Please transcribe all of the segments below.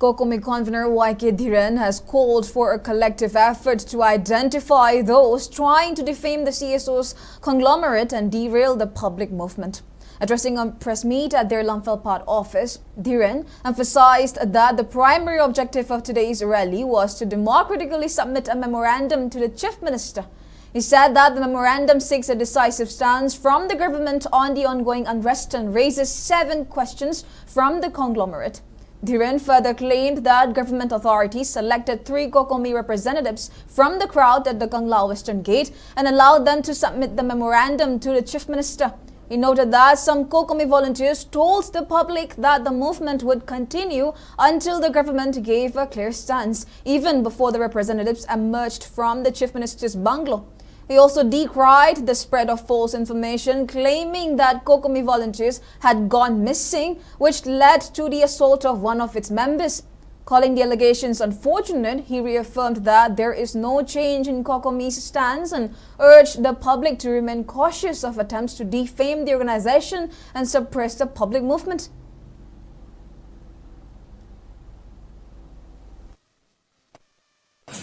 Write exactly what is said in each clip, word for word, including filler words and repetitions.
COCOMI convener Y K Dhiren has called for a collective effort to identify those trying to defame the C S O's conglomerate and derail the public movement. Addressing a press meet at their Lamphel Phat office, Dhiren emphasized that the primary objective of today's rally was to democratically submit a memorandum to the Chief Minister. He said that the memorandum seeks a decisive stance from the government on the ongoing unrest and raises seven questions from the conglomerate. Dhiren further claimed that government authorities selected three COCOMI representatives from the crowd at the Kangla Western Gate and allowed them to submit the memorandum to the Chief Minister. He noted that some COCOMI volunteers told the public that the movement would continue until the government gave a clear stance, even before the representatives emerged from the Chief Minister's bungalow. He also decried the spread of false information claiming that COCOMI volunteers had gone missing, which led to the assault of one of its members. Calling the allegations unfortunate, he reaffirmed that there is no change in COCOMI's stance and urged the public to remain cautious of attempts to defame the organization and suppress the public movement.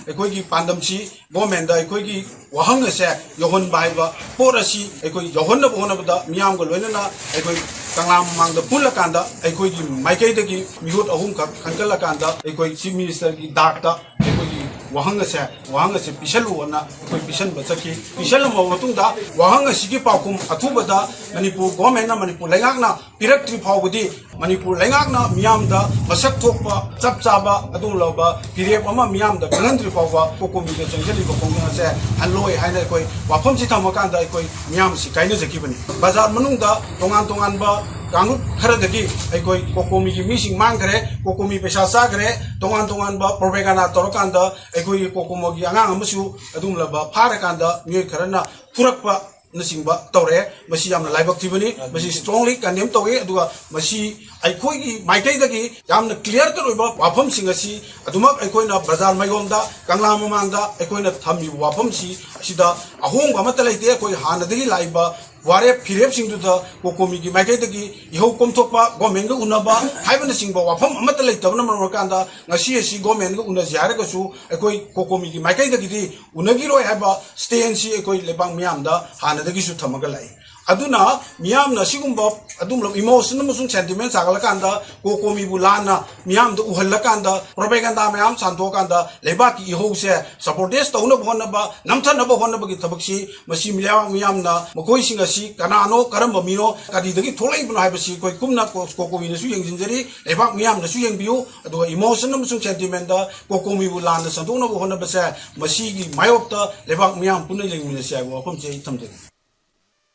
ꯑꯩꯈꯣꯏꯒꯤ ꯄꯥꯟꯗꯝꯁꯤ ꯒꯣꯔꯃꯦꯟꯗ ꯑꯩꯈꯣꯏꯒꯤ ꯋꯥꯍꯪ ꯑꯁꯦ ꯌꯧꯍꯟꯕ ꯍꯥꯏꯕ ꯄꯣꯠ ꯑꯁꯤ ꯑꯩꯈꯣꯏ ꯌꯧꯍꯟꯅꯕ ꯍꯣꯠꯅꯕꯗ ꯃꯤꯌꯥꯝꯒ ꯂꯣꯏꯅꯅ ꯑꯩꯈꯣꯏ ꯀꯪꯂꯥ ꯃꯃꯥꯡꯗ ꯄꯨꯜꯂꯀꯥꯟꯗ ꯑꯩꯈꯣꯏꯒꯤ ꯃꯥꯏꯀꯩꯗꯒꯤ ꯃꯤꯍꯨꯠ ꯑꯍꯨꯝꯈꯛ ꯈꯟꯒꯠꯂꯀꯥꯟꯗ ꯑꯩꯈꯣꯏ ꯆꯤꯐ ꯃꯤꯅꯤꯁꯇꯔꯒꯤ ꯗꯥꯛꯇ ꯑꯩꯈꯣꯏꯒꯤ ꯋꯥꯍꯪ ꯑꯁꯦ ꯋꯥꯍꯪ ꯑꯁꯦ ꯄꯤꯁꯜꯂꯨꯑꯣꯅ ꯑꯩꯈꯣꯏ ꯄꯤꯁꯟꯕ ꯆꯠꯈꯤ꯫ ꯄꯤꯁꯜꯂꯝꯃꯕ ꯃꯇꯨꯡꯗ ꯋꯥꯍꯪ ꯑꯁꯤꯒꯤ ꯄꯥꯎꯈꯨꯝ ꯑꯊꯨꯕꯗ ꯃꯅꯤꯄꯨꯔ ꯒꯣꯔꯃꯦꯟꯅ ꯃꯅꯤꯄꯨꯔ ꯂꯩꯉꯥꯛꯅ ꯄꯤꯔꯛꯇ꯭ꯔꯤ ꯐꯥꯎꯕꯗꯤ ꯃꯅꯤꯄꯨꯔ ꯂꯩꯉꯥꯛꯅ ꯃꯤꯌꯥꯝꯗ ꯃꯁꯛ ꯊꯣꯛꯄ ꯆꯞ ꯆꯥꯕ ꯑꯗꯨꯒꯨꯝꯂꯕ ꯐꯤꯔꯦꯞ ꯑꯃ ꯃꯤꯌꯥꯝꯗ ꯈꯪꯍꯟꯗ꯭ꯔꯤ ꯐꯥꯎꯕ ꯀꯣꯀꯣꯃꯤꯗ ꯆꯪꯁꯤꯜꯂꯤꯕ ꯈꯣꯡꯖꯪ ꯑꯁꯦ ꯍꯜꯂꯣꯏ ꯍꯥꯏꯅ ꯑꯩꯈꯣꯏ ꯋꯥꯐꯝꯁꯤ ꯊꯝꯃꯀꯥꯟꯗ ꯑꯩꯈꯣꯏ ꯃꯤꯌꯥꯝꯁꯤ ꯀꯥꯏꯅꯖꯈꯤꯕꯅꯤ꯫ ꯕꯖꯥꯔ ꯃꯅꯨꯡꯗ ꯇꯣꯉꯥꯟ ꯇꯣꯉꯥꯟꯕ ꯀꯥꯡꯂꯨꯞ ꯈꯔꯗꯒꯤ ꯑꯩꯈꯣꯏ ꯀꯣꯀꯣꯃꯤꯒꯤ ꯃꯤꯁꯤꯡ ꯃꯥꯡꯈ꯭ꯔꯦ, ꯀꯣꯀꯣꯃꯤ ꯄꯩꯁꯥ ꯆꯥꯈ꯭ꯔꯦ, ꯇꯣꯉꯥꯟ ꯇꯣꯉꯥꯟꯕ ꯄ꯭ꯔꯣꯄꯦꯒꯥꯟꯗꯥ ꯇꯧꯔꯀꯥꯟꯗ ꯑꯩꯈꯣꯏꯒꯤ ꯀꯣꯀꯣꯃꯣꯒꯤ ꯑꯉꯥꯡ ꯑꯃꯁꯨ ꯑꯗꯨꯒꯨꯝꯂꯕ ꯐꯥꯔꯀꯥꯟꯗ ꯃꯤꯑꯣꯏ ꯈꯔꯅ ꯐꯨꯔꯛꯄ ꯅꯆꯤꯡꯕ ꯇꯧꯔꯦ꯫ ꯃꯁꯤ ꯌꯥꯝꯅ ꯂꯥꯏꯕꯛ ꯊꯤꯕꯅꯤ꯫ ꯃꯁꯤ strongly condemn ꯇꯧꯏ꯫ ꯑꯗꯨꯒ ꯃꯁꯤ ꯑꯩꯈꯣꯏꯒꯤ ꯃꯥꯏꯀꯩꯗꯒꯤ ꯌꯥꯝꯅ clear cut ꯑꯣꯏꯕ ꯋꯥꯐꯝꯁꯤꯡ ꯑꯁꯤ ꯑꯗꯨꯃꯛ ꯑꯩꯈꯣꯏꯅ ꯕꯖꯥꯔ ꯃꯥꯏꯒꯣꯝꯗ, ꯀꯪꯂꯥ ꯃꯃꯥꯡꯗ ꯑꯩꯈꯣꯏꯅ ꯊꯝꯃꯤꯕ ꯋꯥꯐꯝꯁꯤ ꯑꯁꯤꯗ ꯑꯍꯣꯡꯕ ꯑꯃꯠꯇ ꯂꯩꯇꯦ꯫ ꯑꯩꯈꯣꯏ ꯍꯥꯟꯅꯗꯒꯤ ꯂꯥꯛꯏꯕ ꯋꯥꯔꯦꯞ ꯐꯤꯔꯦꯞꯁꯤꯡꯗꯨꯗ ꯀꯣꯀꯣꯃꯤꯒꯤ ꯃꯥꯏꯀꯩꯗꯒꯤ ꯏꯍꯧ ꯀꯣꯝꯊꯣꯛꯄ, ꯒꯣꯔꯃꯦꯟꯒ ꯎꯅꯕ ꯍꯥꯏꯕꯅꯆꯤꯡꯕ ꯋꯥꯐꯝ ꯑꯃꯠꯇ ꯂꯩꯇꯕꯅ ꯃꯔꯝ ꯑꯣꯏꯔꯀꯥꯟꯗ, ꯉꯁꯤ ꯑꯁꯤ ꯒꯣꯔꯃꯦꯟꯒ ꯎꯅꯁꯤ ꯍꯥꯏꯔꯒꯁꯨ ꯑꯩꯈꯣꯏ ꯀꯣꯀꯣꯃꯤꯒꯤ ꯃꯥꯏꯀꯩꯗꯒꯤꯗꯤ ꯎꯅꯈꯤꯔꯣꯏ ꯍꯥꯏꯕ ꯁ꯭ꯇꯦꯟꯁꯤ ꯑꯩꯈꯣꯏ ꯂꯩꯕꯥꯛ ꯃꯤꯌꯥꯝꯗ ꯍꯥꯟꯅꯗꯒꯤꯁꯨ ꯊꯝꯃꯒ ꯂꯥꯛꯏ꯫ ꯑꯗꯨꯅ ꯃꯤꯌꯥꯝꯅ ꯑꯁꯤꯒꯨꯝꯕ ꯑꯗꯨꯝ ꯏꯃꯣꯁꯟ ꯑꯃꯁꯨꯡ ꯁꯦꯟꯇꯤꯃꯦꯟ ꯁꯥꯒꯠꯂꯀꯥꯟꯗ ꯀꯣꯀꯣꯃꯤꯕꯨ ꯂꯥꯟꯅ ꯃꯤꯌꯥꯝꯗ ꯎꯍꯜꯂꯀꯥꯟꯗ, ꯄ꯭ꯔꯣꯄꯦꯒꯟꯗꯥ ꯃꯌꯥꯝ ꯁꯟꯗꯣꯛꯑꯀꯥꯟꯗ ꯂꯩꯕꯥꯛꯀꯤ ꯏꯍꯧꯁꯦ ꯁꯕꯣꯇꯦꯖ ꯇꯧꯅꯕ ꯍꯣꯠꯅꯕ, ꯅꯝꯊꯅꯕ ꯍꯣꯠꯅꯕꯒꯤ ꯊꯕꯛꯁꯤ ꯃꯁꯤ ꯂꯩꯕꯥꯛ ꯃꯤꯌꯥꯝꯅ ꯃꯈꯣꯏꯁꯤꯡ ꯑꯁꯤ ꯀꯅꯥꯅꯣ, ꯀꯔꯝꯕ ꯃꯤꯅꯣ, ꯀꯔꯤꯗꯒꯤ ꯊꯣꯛꯂꯛꯏꯕꯅꯣ ꯍꯥꯏꯕꯁꯤ ꯑꯩꯈꯣꯏ ꯀꯨꯞꯅ ꯀꯣ-, ꯀꯣꯀꯣꯃꯤꯅꯁꯨ ꯌꯦꯡꯁꯤꯟꯖꯔꯤ, ꯂꯩꯕꯥꯛ ꯃꯤꯌꯥꯝꯅꯁꯨ ꯌꯦꯡꯕꯤꯌꯨ꯫ ꯑꯗꯨꯒ ꯏꯃꯣꯁꯟ ꯑꯃꯁꯨꯡ ꯁꯦꯟꯇꯤꯃꯦꯟꯗ ꯀꯣꯀꯣꯃꯤꯕꯨ ꯂꯥꯟꯅ ꯁꯟꯗꯣꯛꯅꯕ ꯍꯣꯠꯅꯕꯁꯦ ꯃꯁꯤꯒꯤ ꯃꯥꯌꯣꯛꯇ ꯂꯩꯕꯥꯛ ꯃꯤꯌꯥꯝ ꯄꯨꯟꯅ ꯌꯦꯡꯃꯤꯟꯅꯁꯤ ꯍꯥꯏꯕ ꯋꯥꯐꯝꯁꯦ ꯑꯩ ꯊꯝꯖꯒꯦ꯫